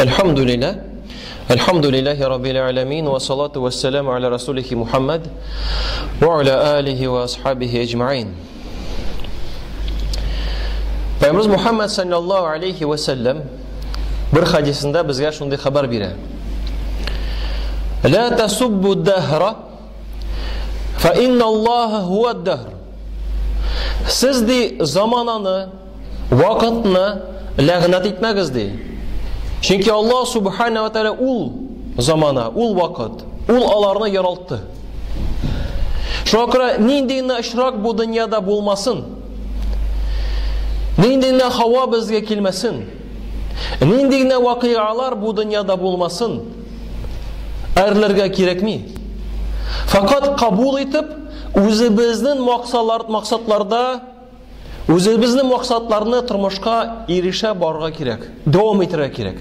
Әлхәмдүлилләһ. Әлхәмдүлилләһи раббил аламин ва салату вассаламу аля расулихи Мухаммад ва аля алихи ва асхабихи аҗмаин. Пәйгамбәребез Мухаммад саллаллаһу алейхи ва саллям бер хадисында безгә шундый хәбәр бирә. Ла тасуббу дәһра фа инна Аллаһа хуа дәһр. Сез ди замананы, вакытны ләгънәт итмәгез ди. Чөнки Аллаһ субхана ва тааля ул замана, ул вакыт, ул аларны яралтты. Шуңа күрә нинди генә очрак бу дөньяда булмасын, нинди генә һава безгә килмәсен, нинди генә вакыйгалар бу дөньяда булмасын, әрләргә кирәкми. Факат кабул итеп, үзебезнең максатлар, максатларда Үзебезнең максатларны тормышка ирешә барырга кирәк, дәвам итәргә кирәк.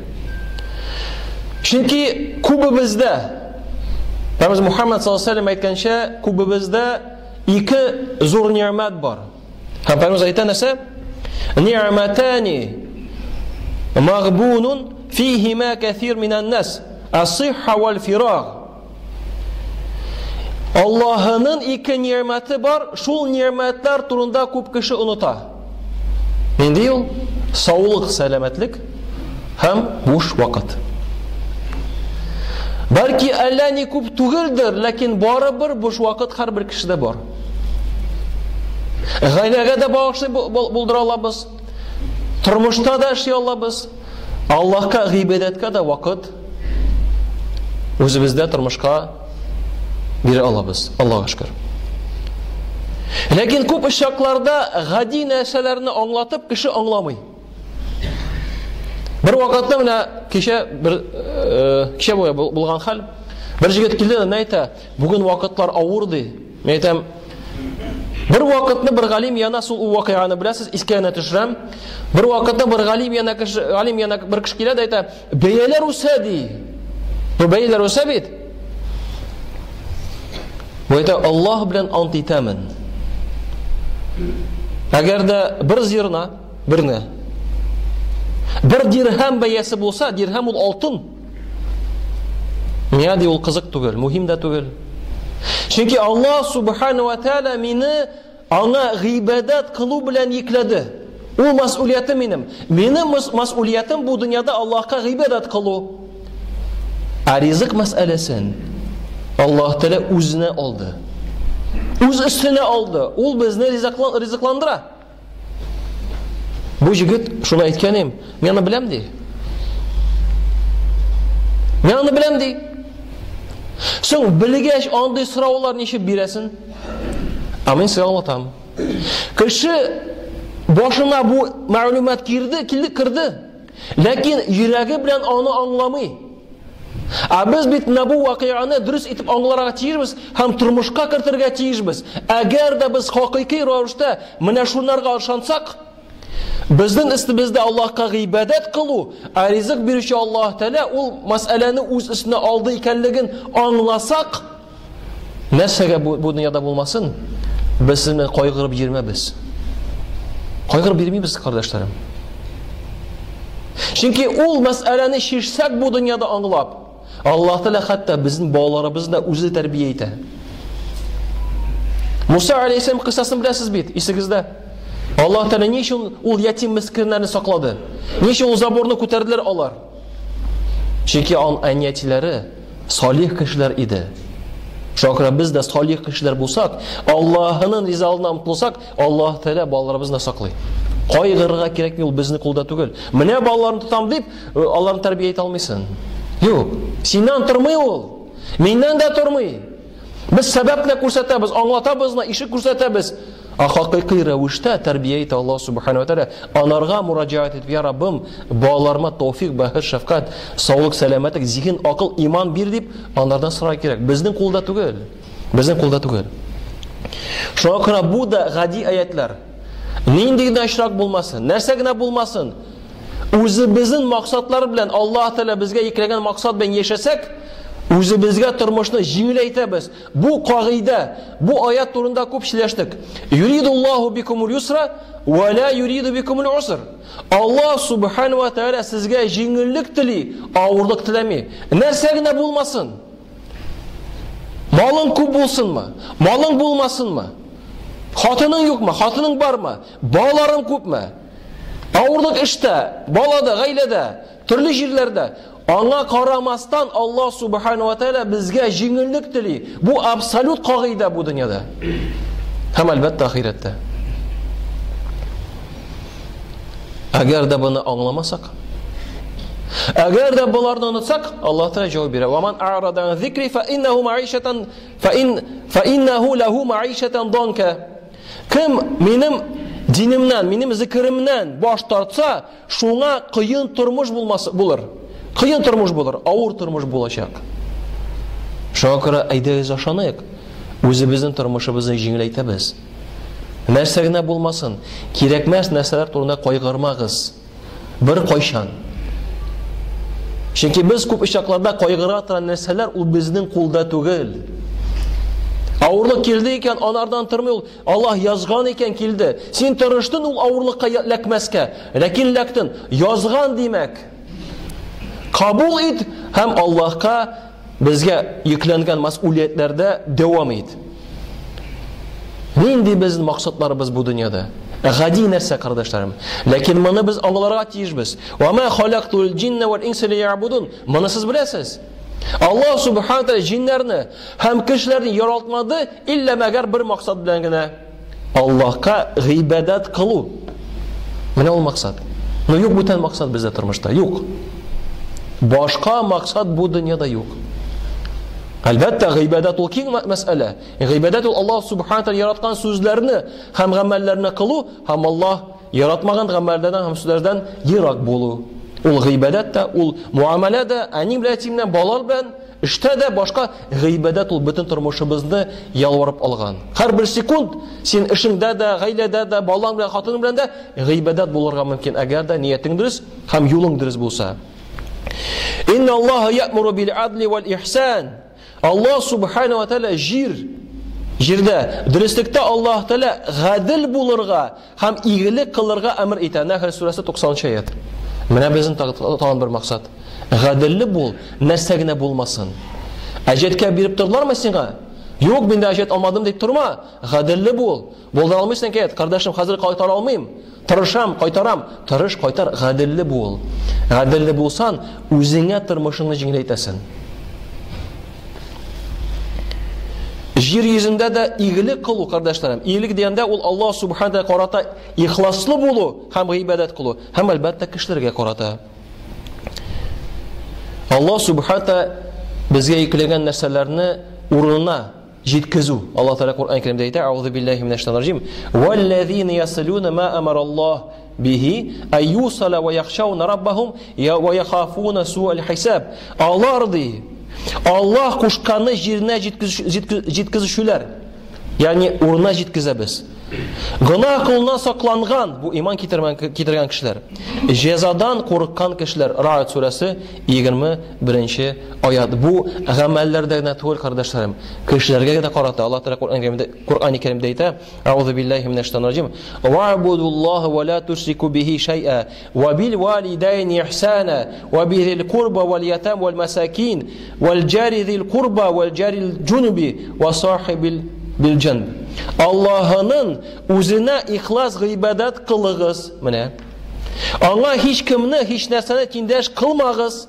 Чөнки күбебездә, Пәйгамбәребез Мухаммад саллаллаһу алейһи әйткәнчә, күбебездә ике зур ни'мәт бар. Һәм Пәйгамбәребез әйтә нәрсә? Ни'мәтани магбунун фихима кәсир минән нас, ас-сихха вал фираг. Аллаһының ике ни'мәте бар, шул ни'мәтләр турында күп кеше оныта. Нинди ул? Саулык, сәламәтлек һәм буш вакыт. Бәлки әллә ни күп түгелдер, ләкин барыбер буш вакыт һәрбер кешедә бар. Гаиләгә дә багышлый булдыра алабыз. Тормышта да эшли алабыз. Аллаһка гыйбадәткә дә вакыт үзебездә тормышка бирә алабыз. Аллаһка шөкер. Ләкин күп очракларда гади нәрсәләрне аңлатып кеше аңламый. Бер вакытта менә кичә бер э, кичә буе булган хәл. Бер җегет килде дә әйтә, бүген вакытлар авыр ди. Мин әйтәм, бер вакытны бер галим яна шул вакыйганы беләсез, искә генә төшерәм. Бер вакытны бер галим яна кеше, галим яна бер кеше килә дә әйтә, бәяләр үсә ди. Бу бәяләр үсә бит. Бу әйтә, Аллаһ белән ант итәмен. Әгәр дә бер зирна, берне, бер дирһәм бәясе булса, дирһәм ул алтын. Миңа ди ул кызык түгел, мөһим дә түгел. Чөнки Аллаһ субхану ва тааля мине аңа гыйбадәт кылу белән йөкләде. Ул мәсьүлиятем минем. Минем мәсьүлиятем бу дөньяда Аллаһка гыйбадәт кылу. Ә ризык мәсьәләсен Аллаһ Тәгалә үзенә алды. Үз өстенә алды. Ул безне ризыкландыра. Бу җегет шуны әйткән им, мин аны беләм ди. Мин аны беләм ди. Соң белгәч андый сораулар ничек бирәсен? Ә мин сезгә аңлатам. Кеше башына бу мәгълүмат кирде, килде, керде. Ләкин йөрәге белән аны аңламый. Ә без бит менә бу вакыйганы дөрес итеп аңларга тиешбез һәм тормышка кертергә тиешбез. Әгәр дә без хакыйкый рәвештә менә шунарга ышансак, безнең өстебездә Аллаһка гыйбадәт кылу, ә ризык бирүче Аллаһ Тәгалә ул мәсьәләне үз өстенә алды икәнлеген аңласак, нәрсәгә бу, бу дөньяда булмасын, без сезне кайгырып йөрмәбез. Кайгырып йөрмибез, кардәшләрем. Чөнки ул мәсьәләне чишсәк бу дөньяда аңлап, Аллаһ Тәгалә хәтта безнең балаларыбызны да үзе тәрбия итә. Муса алейһиссәлам кыссасын беләсез бит, исегездә. Аллаһ Тәгалә ни өчен ул ятим мескеннәрне саклады? Ни өчен ул заборны күтәрделәр алар? Чөнки аның әниятиләре салих кешеләр иде. Шуңа күрә без дә салих кешеләр булсак, Аллаһының ризалыгына омтылсак, Аллаһ Тәгалә балаларыбызны саклый. Кайгырырга кирәкми, ул безнең кулда түгел. Менә балаларны тотам дип, э, аларны тәрбия итә алмыйсың. Юк, синнән тормый ул. Миннән дә тормый. Без сәбәп күрсәтәбез, аңлатабыз, ишек күрсәтәбез. Ә хакыйкый рәвештә тәрбия итә Аллаһ Субхану ва Тааля. Анарга мураҗаат итеп, я Раббым, балаларыма тауфик, бәхет, шәфкать, саулык, сәламәтлек, зиһен, акыл, иман бир дип, анардан сорарга кирәк. Безнең кулда түгел. Безнең кулда түгел. Шуңа күрә бу да гади аятлар. Нинди генә очрак булмасын, нәрсә генә булмасын, үзебезнең максатлар белән Аллаһ Тәгалә безгә йөкләгән максат белән яшәсәк, Үзебезгә тормышны җиңеләйтәбез. Бу кагыйдә, бу аят турында күп сөйләштек. Юридуллаһу бикумул юсра ва ла юриду бикумул уср. Аллаһ субхану ва тааля сезгә җиңеллек тели, авырлык теләми. Нәрсә генә булмасын. Малың күп булсынмы? Малың булмасынмы? Хатының юкмы? Хатының бармы? Балаларың күпме? Авырлык эштә, балада, гаиләдә, төрле җирләрдә. Аңа карамастан Аллаһ субхану ва тааля безгә җиңеллек тели. Бу абсолют кагыйдә бу дөньяда. Һәм әлбәттә ахирәттә. Әгәр дә моны аңламасак, әгәр дә боларны онытсак, Аллаһ Тәгалә җавап бирә. Ва ман а'рада ан зикри фа иннаху маишатан фа ин фа иннаху лаху маишатан данка. Кем минем динемнән, минем зикеремнән баш тартса, Шуңа кыен тормыш булмас булыр. Кыен тормыш булыр, авыр тормыш булачак. Шуңа күрә әйдәгез ышаныйк, үзебезнең тормышыбызны җиңеләйтәбез. Нәрсә генә булмасын, кирәкмәс нәрсәләр турында кайгырмагыз. Бер кайчан. Чөнки без күп очракларда кайгыра торган нәрсәләр ул безнең кулда түгел. Авырлык килде икән, анардан тормый ул. Аллаһ язган икән килде. Син тырыштың ул авырлыкка эләкмәскә, ләкин эләктең. Язган димәк. Кабул ит һәм Аллаһка безгә йөкләнгән мәсьүлиятләрдә дәвам ит. Нинди безнең максатларыбыз бу дөньяда? Гади нәрсә, кардәшләрем. Ләкин моны без аңларга тиешбез. Ва ма халактул джинна вал инса лиябудун. Моны сез беләсез. Аллаһ субхана тәгалә җиннәрне һәм кешеләрне яралтмады, иллә мәгәр бер максат белән генә. Аллаһка гыйбадәт кылу. Менә ул максат. Но юк бүтән максат бездә тормышта, юк. Башка максат бу дөньяда юк. Әлбәттә, гыйбадәт ул киң мәсьәлә. Гыйбадәт ул Аллаһ субхана тәгалә яраткан сүзләрне һәм гамәлләрне кылу һәм Аллаһ яратмаган гамәлләрдән һәм сүзләрдән ерак булу. Ул гыйбадәт тә, ул муамәлә дә, әни белән, әти белән, балалар белән, эштә дә башка гыйбадәт ул бөтен тормышыбызны ялварып алган. Һәрбер секунд син эшеңдә дә, гаиләдә дә, балаң белән, хатының белән дә гыйбадәт булырга мөмкин, әгәр дә ниятең дөрес һәм юлың дөрес булса. Инна Аллаһа я'муру бил адли вал ихсан. Аллаһ субхана ва тааля җир җирдә дөреслектә Аллаһ Тәгалә гадел булырга һәм игелек кылырга әмер итә. Нәхл сүрәсе 90 аят. Менә безнең тагын бер максат. Гаделле бул, нәрсә генә булмасын. Әҗәткә биреп тордылармы сиңа? Юк, мин дә әҗәт алмадым дип торма. Гаделле бул. Булдыра алмыйсың икән, кардәшем, хәзер кайтара алмыйм. Тырышам, кайтарам. Тырыш, кайтар, гаделле бул. Гаделле булсан, үзеңә тормышыңны җиңеләйтәсең. Җир йөзендә дә игелек кылу, кардәшләрем. Игелек дигәндә ул Аллаһ субхана тәгалә карата ихласлы булу һәм гыйбадәт кылу, һәм әлбәттә кешеләргә карата. Аллаһ субхана тәгалә безгә йөкләгән нәрсәләрне урынына җиткезү. Аллаһ Тәгалә Коръән Кәримдә әйтә: "Аузу биллаһи минәш шайтанир раҗим. Валлазина ясилуна ма амараллаһ бихи аюсала ва яхшауна раббахум ва яхафуна суал хисаб." Алар ди, Аллаһ кушканны җиренә җиткезүчеләр. Ягъни урынына җиткезәбез. Гөнаһ кылудан сакланган, бу иман китергән кешеләр. Җәзадан курыккан кешеләр. Ра'д сүрәсе 21 аят. Бу гамәлләрдә генә түгел, кардәшләрем. Кешеләргә генә карата Аллаһ Тәгалә Коръән Кәримдә Коръән Кәримдә әйтә: "Аузу биллаһи минәш шайтанир раҗим. Ва'будуллаһа ва ла тушрику бихи шай'a ва бил валидайни ихсана ва бизил курба вал ятам вал масакин вал джари зил курба вал джарил джунуби ва сахибил бил җанб." Аллаһының үзенә ихлас гыйбадәт кылыгыз. Менә. Аңа һич кемне, һич нәрсәне тиңдәш кылмагыз.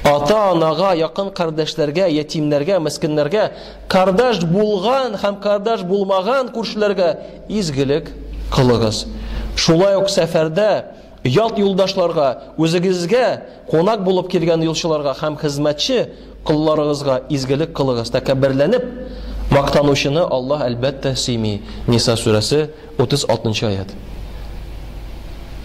Ата-анага, якын кардәшләргә, ятимнәргә, мескеннәргә, кардәш булган һәм кардәш булмаган күршеләргә изгелек кылыгыз. Шулай ук сәфәрдә ят юлдашларга, үзегезгә кунак булып килгән юлчыларга һәм хезмәтче колларыгызга изгелек кылыгыз. Тәкәбберләнеп мактанучыны Аллаһ әлбәттә сөйми. Ниса сүрәсе 36 нчы аят.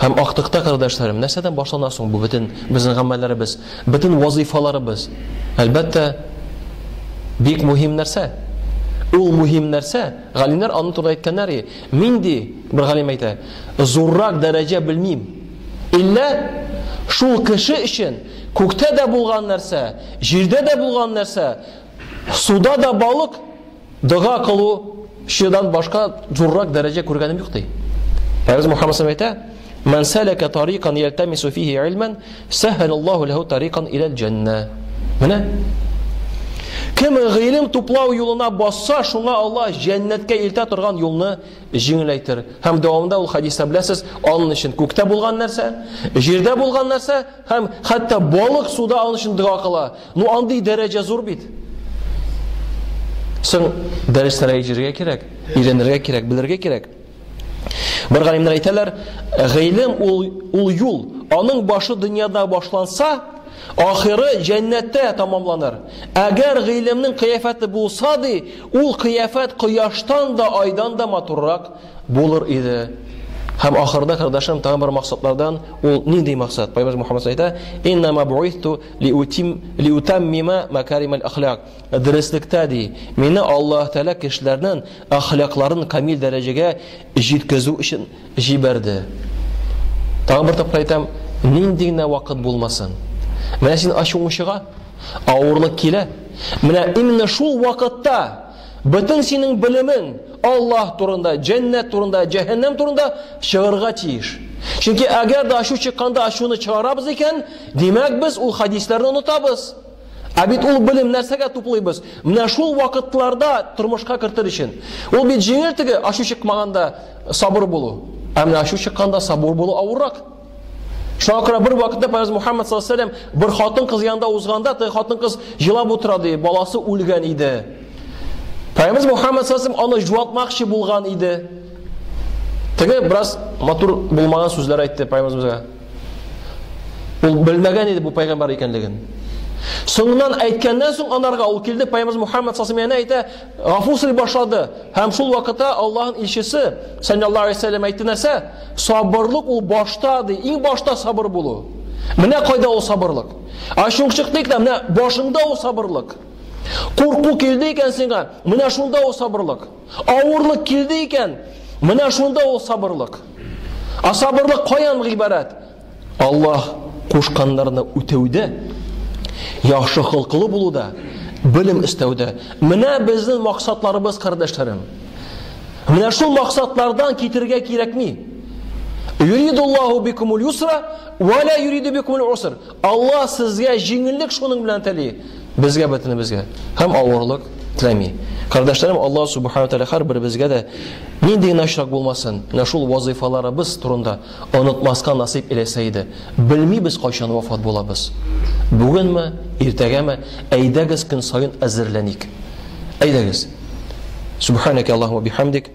Һәм актыкта, кардәшләрем, нәрсәдән башлана соң бу бөтен безнең гамәлләребез, бөтен вазыйфаларыбыз? Әлбәттә, бик мөһим нәрсә. Ул мөһим нәрсә, галимнәр аның турында әйткәннәр, мин ди, бер галим әйтә, зуррак дәрәҗә белмим. Иллә шул кеше өчен, Күктә дә булган нәрсә, җирдә дә булган нәрсә, суда да балык дога кылучыдан башка зуррак дәрәҗә күргәнем юк ди. Пәйгамбер Мухаммад саллаллаху әйтә: "Ман салака тарикан ялтамису фихи илман, сахалаллаху лаху тарикан илал җанна." Менә кем гыйлем туплау юлына басса, шуңа Аллаһ җәннәткә илтә торган юлны җиңеләйтер. Һәм дәвамында ул хәдистә беләсез, аның өчен күктә булган нәрсә, җирдә булган нәрсә һәм хәтта балык суда аның өчен дога кыла. Ну андый дәрәҗә зур бит. Соң дәресләргә йөрергә кирәк, өйрәнергә кирәк, белергә кирәк. Бер галимнәр әйтәләр, гыйлем ул ул юл, аның башы дөньяда башланса, ахыры җәннәттә тамамланыр. Әгәр гыйлемнең кыяфәте булса ди, ул кыяфәт кояштан да, айдан да матуррак булыр иде. Һәм ахырда, кардәшем, тагын бер максатлардан ул нинди максат? Пәйгамбер Мухаммад әйтә: "Иннама буисту лиутим лиутаммима макаримал ахлак." Дөреслектә ди, мине Аллаһ Тәгалә кешеләрнең әхлакларын камил дәрәҗәгә җиткезү өчен җибәрде. Тагын бер тапкыр әйтәм, нинди генә вакыт булмасын. Менә син ачуың чыга, авырлык килә. Менә именно шул вакытта бөтен синең белемең Аллаһ турында, җәннәт турында, җәһәннәм турында чыгарга тиеш. Чөнки әгәр дә ачу чыкканда ачуны чыгарабыз икән, димәк без ул хадисләрне онытабыз. Ә бит ул белем нәрсәгә туплыйбыз? Менә шул вакытларда тормышка кертер өчен. Ул бит җиңел теге ачу чыкмаганда сабыр булу. Ә менә ачу чыкканда сабыр булу авыррак. Шуңа күрә бер вакытта Пәйгамбер Мухаммад саллаллаху алейһи вәсәлләм бер хатын-кыз янында узганда, теге хатын-кыз җылап утыра ди, баласы үлгән иде. Пәйгамбер Мухаммад саллаллаху алейһи вәсәлләм аны җуатмакчы булган иде. Теге бераз матур булмаган сүзләр әйтте Пәйгамберебезгә. Ул белмәгән иде бу пәйгамбәр икәнлеген. Соңыннан әйткәннән соң анарга ул килде, пәйгамбер Мухаммад саллаллаху алейһи әйтә, гафу сорый башлады. Һәм шул вакытта Аллаһның илчесе саллаллаху алейһи вәсәлләм әйтте нәрсә? Сабырлык ул башта ди, иң башта сабыр булу. Менә кайда ул сабырлык. Ачуың чыкты икән, менә башында ул сабырлык. Курку килде икән сиңа, менә шунда ул сабырлык. Авырлык килде икән, менә шунда ул сабырлык. Ә сабырлык каян гыйбарәт? Аллаһ кушканнарны үтәүдә, яхшы холкылы булуда, белем өстәүдә. Менә безнең максатларыбыз, кардәшләрем. Менә шул максатлардан китергә кирәкми. Юридуллаху бикумул юсра ва ла юриду бикумул уср. Аллаһ сезгә җиңеллек шуның белән тели. Безгә бөтенебезгә һәм авырлык теләми. Кардәшләрем, Аллаһ субхана тәгалә һәрберебезгә дә нинди генә очрак булмасын, менә шул вазыйфаларыбыз турында онытмаска насыйп иләсә иде. Белмибез кайчан вафат булабыз. Бүгенме, иртәгәме, әйдәгез көн саен әзерләник. Әйдәгез. Субханaka Аллаһумма бихамдик.